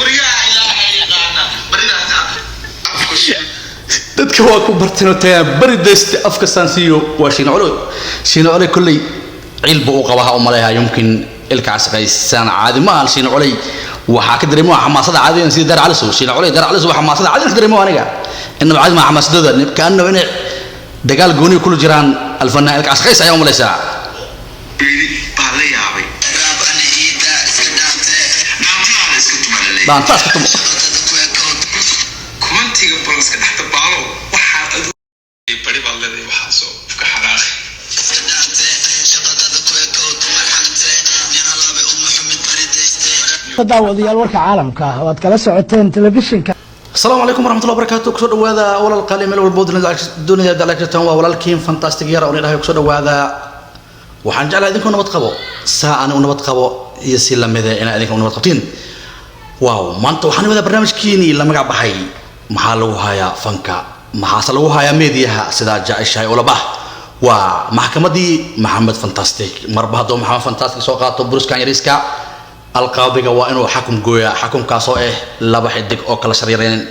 Waryaa Ilaahay yaqaana baridaas afku. Dadka waa ku barteen oo tagaa bari dayste afka saansiiyo. Waa Shiina Culey. Shiina Culey kolley ciil buu u qabaa ha u maleeyaa. Yumkin Ilka Casqaysaan caadi ma ahan. Shiina Culey waxaa ka dareemo xamaasada caadiyan sida Daar Calisow. Shiina Culey, Daar Calisow, xamaasada caadiyan ka dareemo aniga. Inaba caadi ma xamaasadooda, kaanno inay dagaal gooni kula jiraan alfanaan Ilka Casqays ayaa u malaysaa. Baa la yaabay. Dhaantaada iska tuma la leeyahay. Dhaantaa iska tumo. Kumantiga bal iska dhex dabaalo waxaa adu bari baad leedahay, waxaasoo ka xanaaqay. Daawadayaal, warka caalamka ah oo aad kala socoteen telefishinka. Asalaamu calaykum waraxmatullahi wabarakaatu. Kusoo dhawaada walaal qaali meel walbo dunida dalagtan. Waa walaalkiin Fantastic yara oo dhahay kusoo dhawaada. Waxaan jeclahay idinkoo nabad qabo, saa aan u nabad qabo iyo si lamida inaa idinka u nabad qabtiin. Wow, maanta waxaan wadaa barnaamijkiinii la magac baxay "Maxaa lagu hayaa fanka, maxaase lagu hayaa meediyaha?" Sidaa jeceshahay ula bah. Waa maxkamadii Maxamed Fantastic. Marba hadduu Maxamed Fantastic soo qaato buruskan yariiska, alqaadiga waa inuu xakum gooyaa, xakumkaasoo ah laba xidig oo kala sharyareen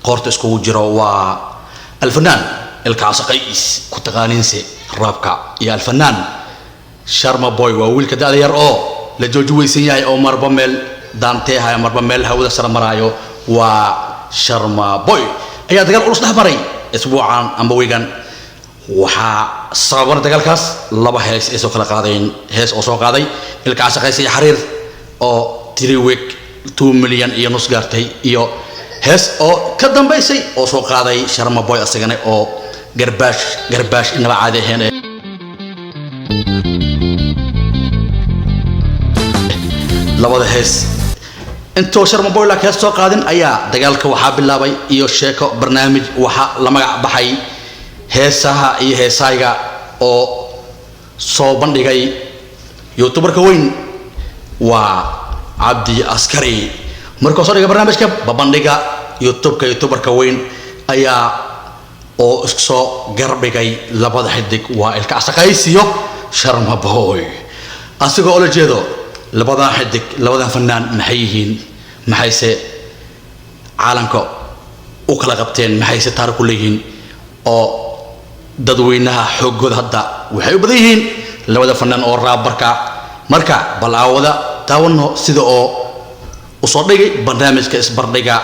qoorta iskugu jiro. Waa alfanaan Ilkaasa Qays, ku taqaaniinse raabka, iyo alfanaan Sharma Boy. Waa wiilka da'da yar oo la jooji weysan yahay oo marba meel daanteehayo, marba meel hawada sare maraayo. Waa Sharma Boy ayaa dagaal culus dhex maray isbuucan amba wiigan. Waxaa sababana dagaalkaas laba hees ay soo kala qaadeen: hees oo soo qaaday Ilka Qays iyo Xariir oo 3 week 2.5 milyan gaartay, iyo hees oo ka dambaysay oo soo qaaday Sharma Boy asagana oo garbaash garbaash inaba caadi ahayn. Labada hees intoo Sharma Boy laakiin hees soo qaadin ayaa dagaalka waxaa bilaabay iyo sheeko barnaamij waxa la magac baxay "Heesaha iyo heesayga" oo soo bandhigay youtuberka weyn, waa Cabdi Askari. Markuu soo dhigay barnaamijka babandhiga youtubeka, youtuberka weyn ayaa oo isku soo garbigay labada xidig, waa Ilka Casaqays iyo Sharma Boy, asigoo ula jeedo labadan xidig, labadan fanaan maxay yihiin, maxayse caalamka u kala qabteen, maxayse taariikh ku leeyihiin, oo dadweynaha xooggooda hadda waxay u badan yihiin labada fanaan oo raabarka. Marka bal aawada daawano sida oo usoo dhigay barnaamijka isbardhiga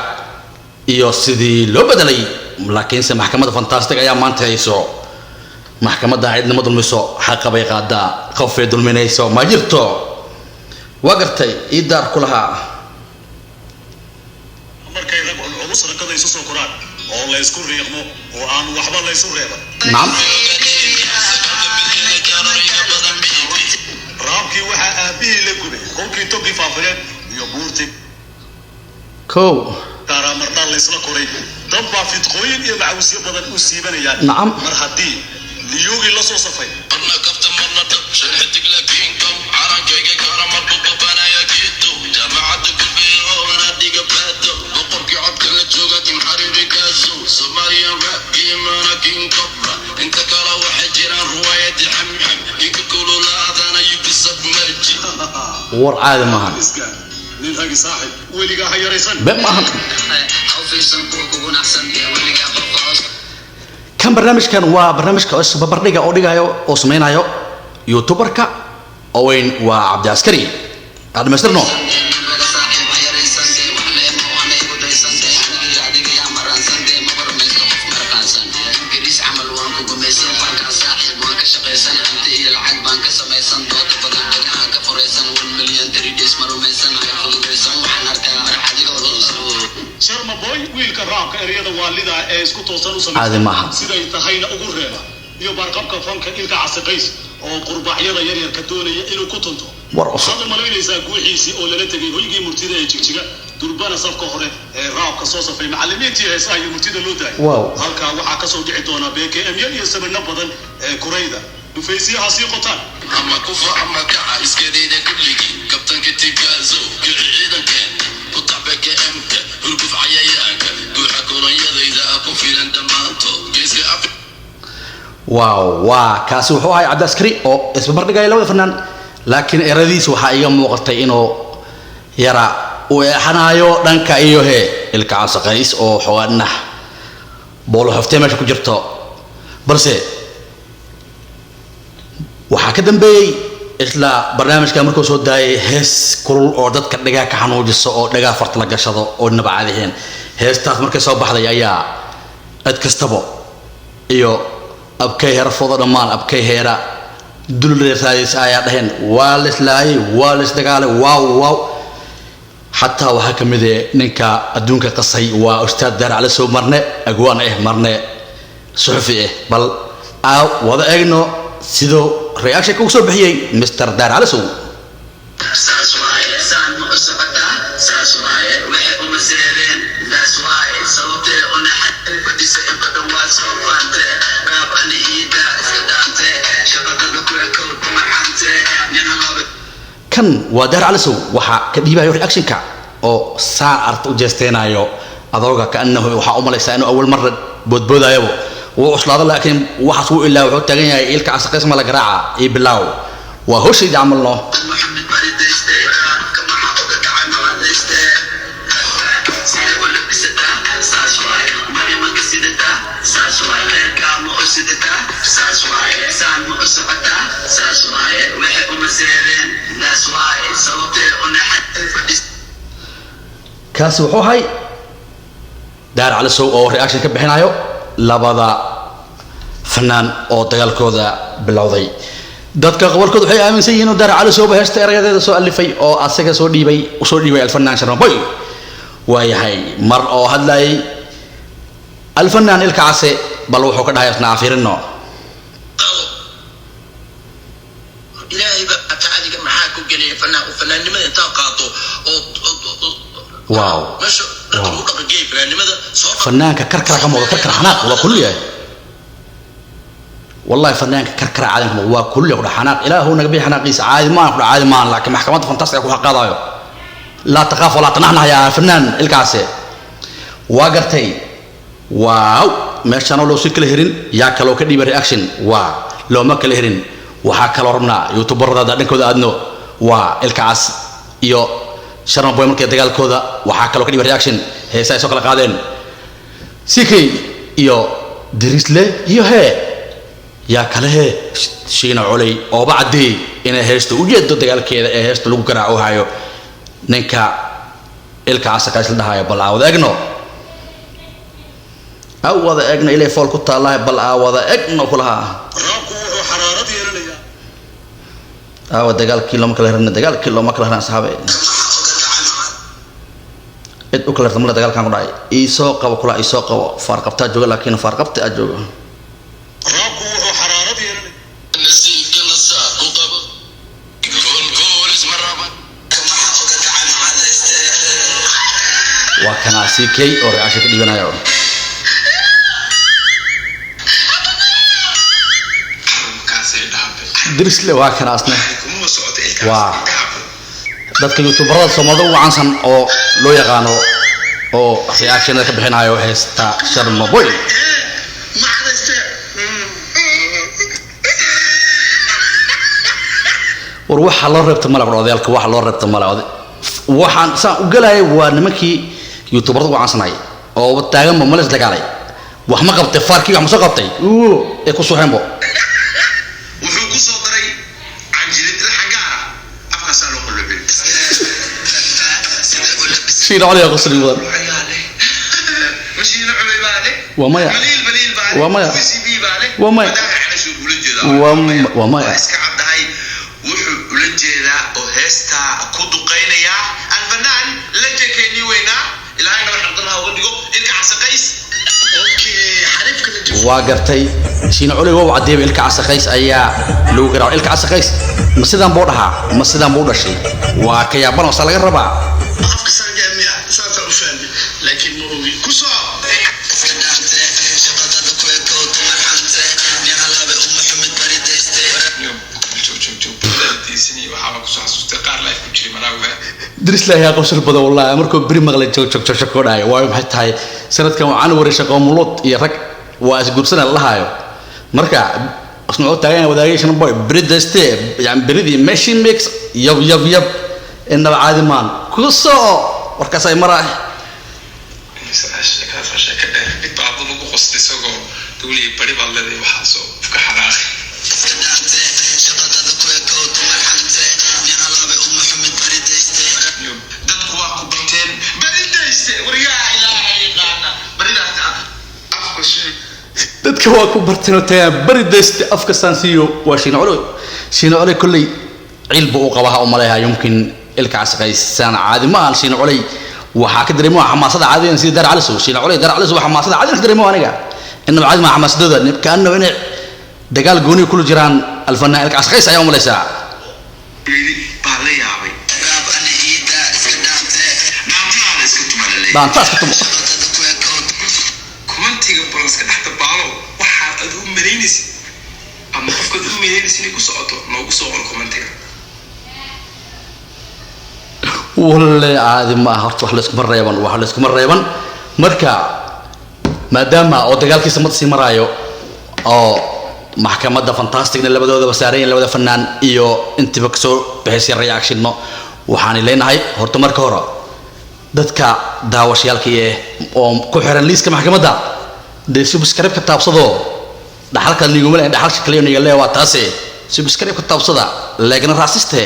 iyo sidii loo bedelay. Laakiinse maxkamadda Fantastic ayaa maanta hayso. Maxkamadda cidnimo dulmiso, xaqa bay qaadaa, qofay dulminayso ma jirto. Waa gartay ii daar ku lahaa. Markay rag culus rakada isu soo koraan oo la isku riiqmo oo aan waxba la isu reeban. Nacam. Raabkii waxaa aabihii la gubay kolkii togii faafireed iyo buurtii Kow. kaaraamardhaan la isla koray. Dad baa fidqooyin iyo macawisyo badan u siibanayaan. Nacam. Mar haddii liyugii la soo safay. Marna kafta, marna dhab, shan xidig laakiin kow carankayga kara marbu babanaya geedo jaamacadda gulbiya oo naadiga baado boqorkii codka la jooga tim xariiri gaazo Somalian rap game king cobra. Inta kale waxay jiraan ruwaayadii xamxam inka kululaadana yubisab marji. War caadi maahan. Iska nin ragi saaxib weligaa ha yaraysan. Been maahan. Kan barnaamijkan waa barnaamijka isbarbardhiga oo dhigayo oo sameynayo youtuberka oweyn, waa Cabdi Askari. Aan dhamaystirno. Sharma Boy, wiilka raabka ereyada waalida ee isku toosan u Caadi maaha. Siday tahayna ugu reeba, iyo baarqabka fanka Ilka Casiqays oo qurbacyada yaryarka doonaya inuu ku tunto. War cusub. Waxaad u malaynaysaa guuxiisii oo lala tegay hoygii murtida ee Jigjiga, durbana safka hore ee raabka soo safay macallimiintii heesaha iyo murtida loo daayay. Halkaa waxaa kasoo dhici doona BKMya iyo sabino badan ee kurayda dhufaysyaha sii qotaan. Ama kufa ama kaca iskadayda kulligii kabtanka tigaazo kici ciidankeen ku taxba KMka hurguf cayayaanka guuxa kolonyadayda ku filan dhammaantood geeska Afrika. Wow, waa kaasi wuxuu ahay Cabdi Askari oo isbarbardhigaya labada fanaan, laakiin eradiis waxaa iga muuqatay inuu yara Uu eexanaayo dhanka iyo he Ilka Casaqays oo xoogaa dhinax boolo xoftee meesha ku jirto, balse waxaa ka dambeeyey isla barnaamijka markuu soo daayay hees kulul oo dadka dhagaa ka xanuujiso oo dhagaa farta la gashado oo nabacadiheen. Heestaas markay soo baxday ayaa cid kastaba iyo abkay herafooda dhammaan abkay heera dulreeraadis ayaa dhaheen waa la islaayay, waa la isdagaalay, waaw waaw. Xataa waxaa ka mid eh ninka adduunka qasay, waa ustaad Daar Cali Sow, marne agwaan ah marne suxufi ah. Bal aa wada eegno siduu reaction ugu soo bixiyey Mr Daar Cali Sow. Saas waaye, saan ma u socotaa, saas waaye, waxay uma seereen, daas waaye, sababtee u naxay fadhisa in badan waa soo faantee, raab ani iida iska dhaantee, shaqadada ku ekow dumaxantee nina laba. Kan waa Daar Cali Sow, waxaa ka dhiibayo reactionka oo saan arta u jeesteenayo adooga kaanahu waxaa u malaysaa inuu awal marra boodboodayabo wuu cuslaado, laakiin waxaas wuu ilaa wuxuu taagan yahay Ilka Casaqays ma la garaaca iyo bilaaw waa hoshayda camalno. Maxamed baridayste ka maxaa uga dhacay macadayste, sida u labisataa saas waaye, marimanka sidataa saas waaye, kheyrkaa ma u sidataa saas waaye, saan ma u socotaa saas waaye, waxay uma seereen, daas waaye, sababtee u naxay fadhis. Kaasi wuxuu ahay Daar Cali Sow oo reaction ka bixinayo labada fanaan oo dagaalkooda bilowday. Dadka gobolkooda waxay aaminsan yihiin inuu Daar Cali Sowba heesta erayadeeda soo alifay oo asaga soo dhiibay, usoo dhiibay alfanaan Sharmaboy. Waayahay, mar oo hadlayay alfanaan Ilka Case, bal wuxuu ka dhahay isna fiirino. Ilaahay ba ata adiga maxaa ku geliyay fanaan fanaannimada intaad qaato oo Wow. meesha dadka lagu dhaqangeeyay fanaannimada soo Fanaanka karkara ka muuqda, karkara xanaaq waa kullu yahay. Wallahi fanaanka karkara caadi ka muuqda, waa kullu yahay xanaaq. Ilaahu naga bixi xanaaqiisa, caadi maan ku caadi maan, laakiin maxkamadda fantastic ku xaqaadayo. Laa taqaaf walaa tanaxnax yaa fanaan Ilkaase. Waa gartay, waaw, meeshaan oo loo sii kala herin yaa kaloo ka dhiibay reaction, waa looma kala herin. Waxaa kaloo rabnaa youtuberada dhankooda aadno, waa Ilka Cas iyo Sharma Boy markay dagaalkooda, waxaa kaloo ka dhiibay reaction heesa ay soo kala qaadeen CK iyo Dirisle iyo hee yaa kale hee Shiina Culey ooba caddeeyey inay heesta ujeedo dagaalkeeda ee heesta lagu garaaco hayo ninka Ilka Casakays la dhahayo. Bal aa wada egno, aa wada egno, ilay fool ku taallahay, bal aa wada egno kulahaa. Raabku wuxuu xaraarad yeelanayaa. Aawa dagaalkii looma kala hirna, dagaalkii looma kala hirna asxaabe, cid u kala hirta male. Dagaalkan ku dhacay iisoo qabo kula iisoo qabo faarqabtaa jooga, laakiin faarqabta aa jooga. Raabku wuxuu xaraarad yeelanayaa. Nasiibka la saa ku qabo goolgoolis ma raba ka maxaa uga dhacay macadayste. Waa kanaa CK oo reaction ka dhiibanayo. Kaasay dhaafay. Dirisle waa kanaasne. Kuma socota ilkaas. Waa dadka youtuberada Soomaalida ugu caansan oo loo yaqaano oo reactionada ka bixinayo heesta Sharma Boy. War waxa loo reebta male odayaalka, waxa loo reebta male waxaan saan u galayay waa nimankii youtuberada ugu caansanay oo taaganba male is dagaalay, wax ma qabtay faarkii, wax ma soo qabtay ee ku suuxeenbo. Wuxuu ku soo daray canjilid xagaara afkaasaa loo qalloociyey. Sida u labis Shiina coliga qosli badan. Mashiina culay baa leh. Waa maya. Baliil baliil baa leh. Waa maya. UCB baa leh. Waa maya. Madaxa xalashuu ula jeedaa. Waa maya. Waa iska caddahay wuxuu ula jeedaa oo heestaa ku duqaynayaa alfanaan la jekeeni weynaa, ilaahayna wax abdallah uga dhigo Ilka Casaqays. Waa gartay, Shiina culey waa caddeeyay Ilka Casaqays ayaa lagu garaaco. Ilka Casaqays ma sidaan buu dhahaa, ma sidaan buu dhashay? Waa ka yaaban oo saa laga rabaa. Afka saangaamiya saasaa u fahmay, laakiin ma ogi ku soo iska dhaante shaqadada ku ekow dumaxante nin halabe uma xumid baridayste. Dirisle ayaa qosol badan wallahi markuu beri maqlay joog joog joog joog ku dhahay. Waayo maxay tahay sanadkan waxaan waray shaqo mulud iyo rag waa isguursana la dhahayo, marka isna wuxuu taagan yahay wadaagay Shan Boy beri dayste, yani beridii meshi mix yab yab yab, innaba caadi maan ku soo. Warkaas ay maraa. Sheekadaas waa sheeko dheer. Mid baa hadda lagu qostay isagoo dawliya bari baad leedahay, waxaasoo ka xanaaqay. Dadku waa ku barteen baridayste, waryaa Ilaahay yaqaana baridaas afka shay. Dadka waa ku barteen oo tagaa bari dayste afka saansiiyo. Waa Shiina Culey. Shiina Culey kolley ciil buu u qabaa, ha u maleeyaa. Yumkin Ilka Casqaysaan caadi ma ahan. Shiina Culey waxaa ka dareemo xamaasada caadiyan sida Daar Calisow. Shiina Culey, Daar Calisow, xamaasada caadiyan ka dareemo aniga, inaba caadi ma xamaasadooda, kaanno inay dagaal gooni kula jiraan alfanaan Ilka Casqays ayaa u malaysaa. Baa la yaabay dhaantaha la iska tumalaleey. Dhaantaa iska tumo. Kumantiga balaska dhex dabaalo waxaad aad u malaynaysid ama qofkaad u malaynaysid inay ku socoto, noogu soo qor kumantiga. Walle caadi ma aha horta, wax layskuma reeban, wax layskuma reeban. Marka maadaama oo dagaalkiisa mad sii maraayo oo maxkamadda Fantasticna labadoodaba saaran yihiin, labada fanaan iyo intiiba kasoo bixisay reactionno, waxaan leenahay horta marka hore dadka daawashayaalka eh oo ku xiran liiska maxkamadda, dee subscribe-ka taabsadoo dhaxalka niguma leh, dhaxalka kaliya niga lee waa taase. Subscribe-ka taabsada, leegna raasiste,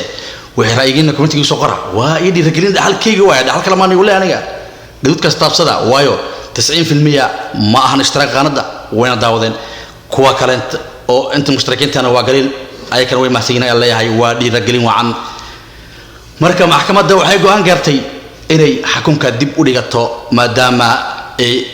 wixii ra'yigiina commentiga soo qora, waa ii dhiirigelin. Dhaxalkayga waaya, dhaxal kale maa nigu leh aniga. Gaduudkaas taabsada, waayo 90% ma ahan ishtiraak qaanada, wayna daawadeen. Kuwa kale oo inta mushtarakiintana waa galiil, ayakana way mahadsan yihiin ayaan leeyahay, waa dhiirigelin wacan. Marka maxkamadda waxay go-aan gaartay inay xakunka dib u dhigato maadaama ay